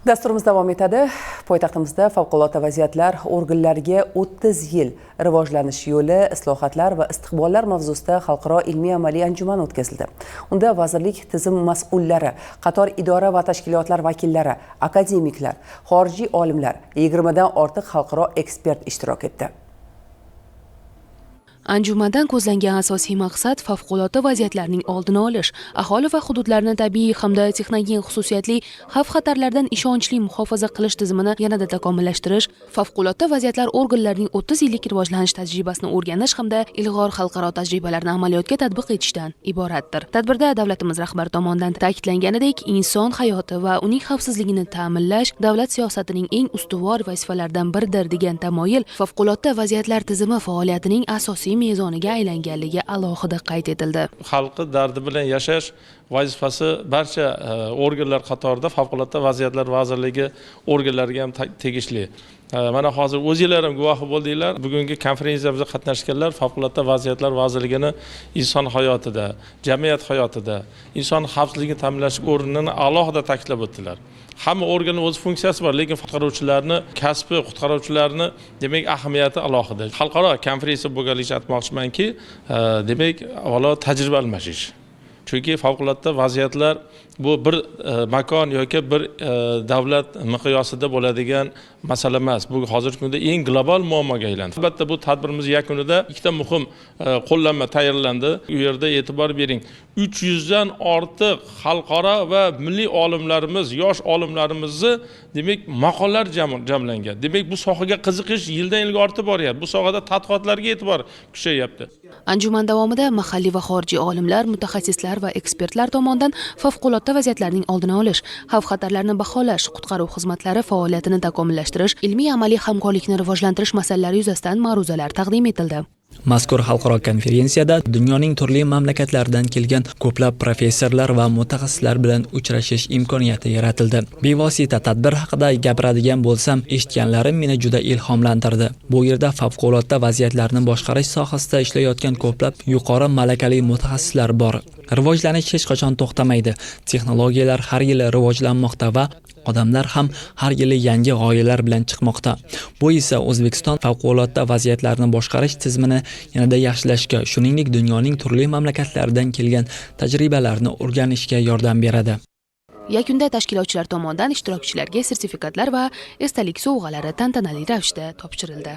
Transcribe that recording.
Dasturimiz davom etadi. Poytaxtimizda favqulodda vaziyatlar organlariga 30 yil: rivojlanish yo'li, islohotlar va istiqbollar mavzusida xalqaro ilmiy amaliy anjuman o'tkazildi. Unda vazirlik tizim mas'ullari, qator idora va tashkilotlar vakillari, akademiklar, xorijiy olimlar, 20 dan ortiq xalqaro ekspert ishtirok etdi. Anjumandan ko'zlangan asosiy maqsad favqulodda vaziyatlarning oldini olish, aholi va hududlarni tabiiy hamda texnogen xususiyatli xavf-xatarlardan ishonchli muhofaza qilish tizimini yanada takomillashtirish, favqulodda vaziyatlar organlarining 30 yillik rivojlanish tajribasini o'rganish hamda ilg'or xalqaro tajribalarni amaliyotga tatbiq etishdan iboratdir. Tadbirda davlatimiz rahbari tomonidan ta'kidlanganidek, inson hayoti va uning xavfsizligini ta'minlash davlat siyosatining eng ustuvor vazifalaridan biridir degan tamoyil favqulodda vaziyatlar tizimi faoliyatining asosiy mezoniga aylanganligi alohida qayd etildi. Xalqi dardi bilan yashash vazifasi barcha organlar qatorida Favqulodda vaziyatlar vazirligi organlariga ham tegishli. Mana hozir o'zinglar ham guvohi bo'ldinglar, bugungi konferensiyamizda qatnashganlar Favqulodda vaziyatlar vazirligini inson hayotida, jamiyat hayotida inson xavfsizligini ta'minlash o'rnini alohida ta'kidlab o'tdilar. Hamma organni o'z funksiyasi bor, lekin qutqaruvchilarni kasbi, qutqaruvchilarni, demak, ahamiyati alohida. Xalqaro konferensiya bo'lganligi uchun aytmoqchimanki, demak, avvalo tajriba almashish, chunki favqulodda vaziyatlar bu bir makon yoki bir davlat miqyosida bo'ladigan masala emas, bu hozirgi kunda eng global muammoga aylandi. Albatta, bu tadbirimiz yakunida ikkita muhim qo'llanma tayyorlandi. U yerda, e'tibor bering, 300 dan ortiq xalqaro va milliy olimlarimiz, yosh olimlarimizni, demak, maqolalar jamlangan. Demak, bu sohaga qiziqish yildan yilga ortib boryapti, bu sohada tadqiqotlarga e'tibor kuchayyapti. Anjuman davomida mahalliy va xorijiy olimlar, mutaxassislar va ekspertlar tomonidan favqulodda vaziyatlarning oldini olish, xavf-xatarlarni baholash, qutqaruv xizmatlari faoliyatini takomillashtirish, ilmiy amaliy hamkorlikni rivojlantirish masalalari yuzasidan ma'ruzalar taqdim etildi. Mazkur xalqaro konferensiyada dunyoning turli mamlakatlaridan kelgan ko'plab professorlar va mutaxassislar bilan uchrashish imkoniyati yaratildi. Bevosita tadbir haqida gapiradigan bo'lsam, eshitganlarim meni juda ilhomlantirdi. Bu yerda favqulodda vaziyatlarni boshqarish sohasida ishlayotgan ko'plab yuqori malakali mutaxassislar bor. Rivojlanish hech qachon to'xtamaydi. Texnologiyalar har yili rivojlanmoqda va odamlar ham har yili yangi g'oyalar bilan chiqmoqda. Bu esa O'zbekiston favqulodda vaziyatlarni boshqarish tizimini yanada yaxshilashga, shuningdek, dunyoning turli mamlakatlaridan kelgan tajribalarni o'rganishga yordam beradi. Yakunda tashkilotchilar tomonidan ishtirokchilarga sertifikatlar va esdalik sovg'alari tantanali ravishda topshirildi.